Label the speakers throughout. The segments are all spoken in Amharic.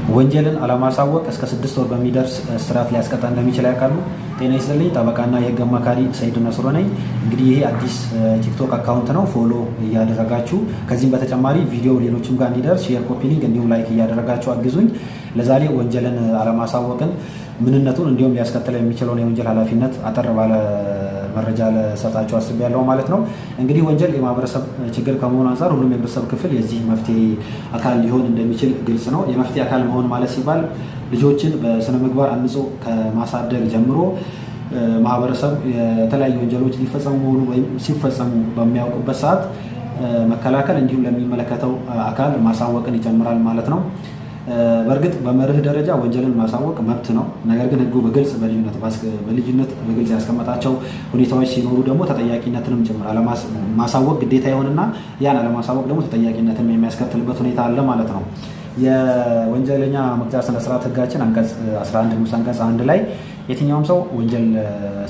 Speaker 1: ወንጀልን አለማሳወቅ እስከ 6 ወር በሚደርስ እስራት ሊያስቀጣ እንደሚችል ያውቃሉ? ጤና ይስጥልኝ። ጠበቃና የህግ አማካሪ ሰይድ ነስሮ ነኝ። እንግዲህ ይሄ አዲስ ቲክቶክ account ነው፣ follow እያደረጋችሁ ከዚህም በተጨማሪ ቪዲዮ ሌሎችም ጋር እንዲደርስ share፣ copy link እንዲሁም like እያደረጋችሁ አግዙኝ። ለዛሬ ወንጀልን አለማሳወቅን ምንነቱን እንዲሁም ሊያስከትለው የሚችለውን የወንጀል ኃላፊነት አጠር ባለ መረጃ ልሰጣችሁ አስቤያለሁ ማለት ነው። እንግዲህ ወንጀል የማህበረሰብ ችግር ከመሆኑ አንጻር ሁሉም የህብረተሰብ ክፍል የዚህ መፍትሄ አካል ሊሆን እንደሚችል ግልጽ ነው። የመፍትሄ አካል መሆን ማለት ሲባል ልጆችን በስነ ምግባር አንጾ ከማሳደግ ጀምሮ ማህበረሰብ የተለያዩ ወንጀሎች ሊፈጸሙ መሆኑ ወይም ሲፈጸሙ በሚያውቅበት ሰዓት መከላከል እንዲሁም ለሚመለከተው አካል ማሳወቅን ይጨምራል ማለት ነው። በእርግጥ በመርህ ደረጃ ወንጀልን ማሳወቅ መብት ነው። ነገር ግን ህጉ በግልጽ በልዩነት በግልጽ ያስቀመጣቸው ሁኔታዎች ሲኖሩ ደግሞ ተጠያቂነትንም ጭምር ማሳወቅ ግዴታ ይሆንና ያን አለማሳወቅ ደግሞ ተጠያቂነትን የሚያስከትልበት ሁኔታ አለ ማለት ነው። የወንጀለኛ መቅጫ ስነስርዓት ህጋችን አንቀጽ 11 ንዑስ አንቀጽ 1 ላይ የትኛውም ሰው ወንጀል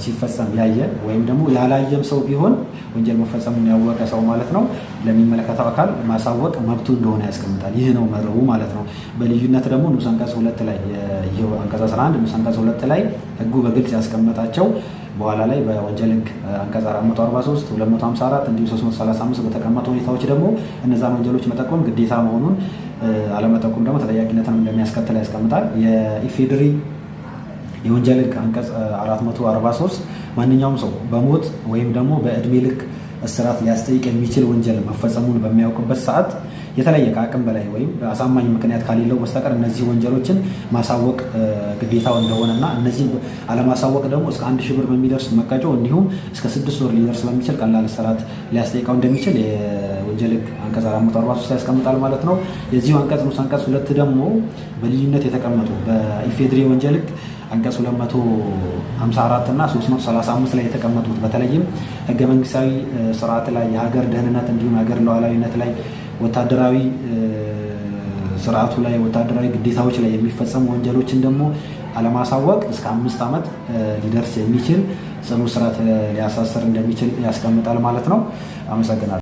Speaker 1: ሲፈጸም ያየ ወይም ደግሞ ያላየም ሰው ቢሆን ወንጀል መፈጸሙን ያወቀ ሰው ማለት ነው ለሚመለከተው አካል ማሳወቅ መብቱ እንደሆነ ያስቀምጣል። ይህ ነው መርሁ ማለት ነው። በልዩነት ደግሞ ንዑስ አንቀጽ 2 ላይ፣ ይኸው አንቀጽ 11 ንዑስ አንቀጽ 2 ላይ ህጉ በግልጽ ያስቀመጣቸው በኋላ ላይ በወንጀል ህግ አንቀጽ 443፣ 254 እንዲሁም 335 በተቀመጡ ሁኔታዎች ደግሞ እነዛን ወንጀሎች መጠቆም ግዴታ መሆኑን፣ አለመጠቆም ደግሞ ተጠያቂነትን እንደሚያስከትል ያስቀምጣል። የኢፌድሪ የወንጀል ህግ አንቀጽ 443 ማንኛውም ሰው በሞት ወይም ደግሞ በእድሜ ልክ እስራት ሊያስጠይቅ የሚችል ወንጀል መፈጸሙን በሚያውቅበት ሰዓት የተለየ ከአቅም በላይ ወይም አሳማኝ ምክንያት ከሌለው በስተቀር እነዚህ ወንጀሎችን ማሳወቅ ግዴታው እንደሆነና እነዚህ አለማሳወቅ ደግሞ እስከ 1,000 ብር በሚደርስ መቀጮ እንዲሁም እስከ 6 ወር ሊደርስ በሚችል ቀላል እስራት ሊያስጠይቀው እንደሚችል የወንጀል ህግ አንቀጽ 443 ያስቀምጣል ማለት ነው። የዚሁ አንቀጽ ንዑስ አንቀጽ 2 ደግሞ በልዩነት የተቀመጡ በኢፌድሪ ወንጀል ህግ አንቀጽ 254 እና 335 ላይ የተቀመጡት በተለይም ህገ መንግስታዊ ስርዓት ላይ፣ የሀገር ደህንነት እንዲሁም የሀገር ሉዓላዊነት ላይ፣ ወታደራዊ ስርዓቱ ላይ፣ ወታደራዊ ግዴታዎች ላይ የሚፈጸሙ ወንጀሎችን ደግሞ አለማሳወቅ እስከ 5 ዓመት ሊደርስ የሚችል ጽኑ እስራት ሊያሳስር እንደሚችል ያስቀምጣል ማለት ነው። አመሰግናለሁ።